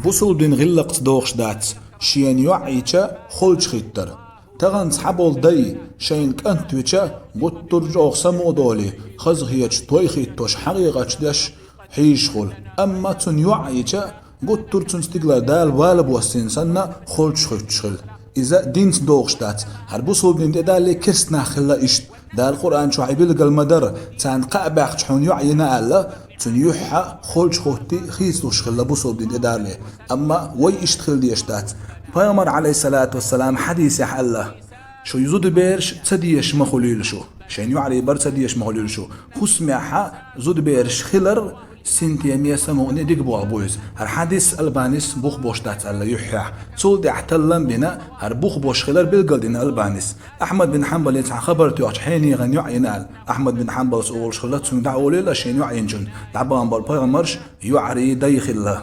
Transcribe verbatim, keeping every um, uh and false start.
Бусулба дин гӀиллакхца дохуш дац шена йоӀ йича холчахӀиттар. Таханца хьаболу дай шайна кӀант вича гуттар а чӀогӀа самукъадолий, хазахеташ, той хӀиттош, хьакъикъаташ деш хьийзаш хуьлу. Амма цунна йоӀ йича гуттар а цуьнан стигалара Дала вала боссийна санна холчахӀуьттуш хуьлу. Иза динца дохуш дац. ХӀара бусулба дин тӀедалале керста нах хилла иштта. Дала Къуръан чохь и билгал ма-дарра, царна кхаъ баьхча хьуна йоӀ йина аьлла, цуьнан юьххьехь холчахӀуттий хийцалуш хилла бусулба дин тӀедалале. Амма вай иштта хила дезаш дац. Пайхамар, Ӏалайхиссалату вассалам, хьадисехь аьлла: «Шу зудабераш ца дезаш ма хуьлийла шу, шайн йоӀарий бар ца дезаш ма хуьлийла шу. ХӀусамехь зудабераш хилар синтеме, самукъане дика болх бу иза». ХӀара хьадис Албанис бух бош дац аьлла юьххьехь. Цул тӀаьхьа таллам бина, хӀара бух бош хилар билгалдина Албанис. Ахьмад бин Хьанбале цхьа хабар тоьхча, хьенехана йоӀ йина аьлла. Ахьмад бин Хьанбалс олуш хилла, цуьнга дӀаолийла шен йоӀ йинчунна. ДӀабахана болу пайхамарш йоӀарий дай хилла.